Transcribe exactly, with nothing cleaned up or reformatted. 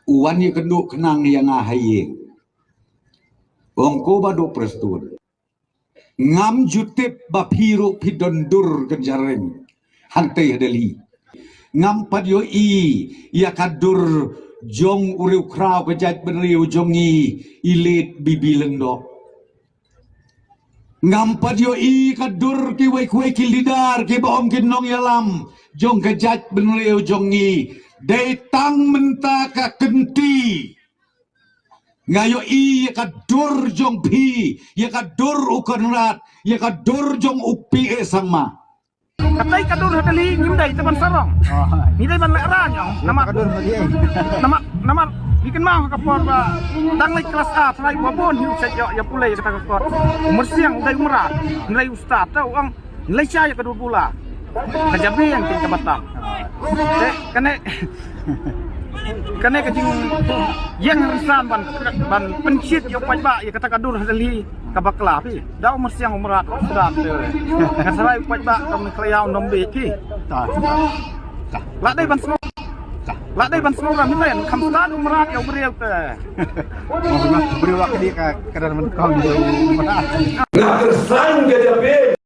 u wan ïakynduh khnang ïa nga ha ïing. Ong ko Bah Duh Prestone, ngam ju tip ba phi ruh phi don dur kynja reng hangtei ha Delhi. Ngam pat ïohi ïa ka dur jong u riewkhraw ka jaitbynriew jong ngi, i Late B B Lyngdoh. Ngam pat ïohi ka dur kiwei kiwei ki leader kiba ong ki nongïalam jong ka jaitbynriew jong ngi. Dei tang mynta ka kynti nga ïohi ïa ka dur jong phi, ïa ka dur u Conrad, ïa ka dur jong u P A Sangma. Katei ka dur ha Delhi ngim dei te ban sarong. Ngi dei ban lehraiñ ong. Namar, namar, namar ngi kynmaw ha ka por ba dang leit klas ar, trai ba bun hi u sait ïoh ïa pule ïa kata ka kot. U Myrsiang u dei u mrad, ngi dei u stad, te u ong ngi leit shai ïa ka dur bula. Ka jabieng kin ka batam. Te kane kane ka jingïeng rynsan ban, ban pynshit ïa u paidbah ïa kata ka dur ha Delhi ka bakla phi. Da u Myrsiang u mrad u sdang te. Nga tharai u paidbah ka Meghalaya u nym bit phi. Ta, ta, ta. La dei ban sngewthuh. La dei ban sngewthuh, mynta kham stad u mrad ïa u briew te. Briew la ka dei ka, ka dang mynkong ïa u mrad. Nga kyrsan ka jabieng.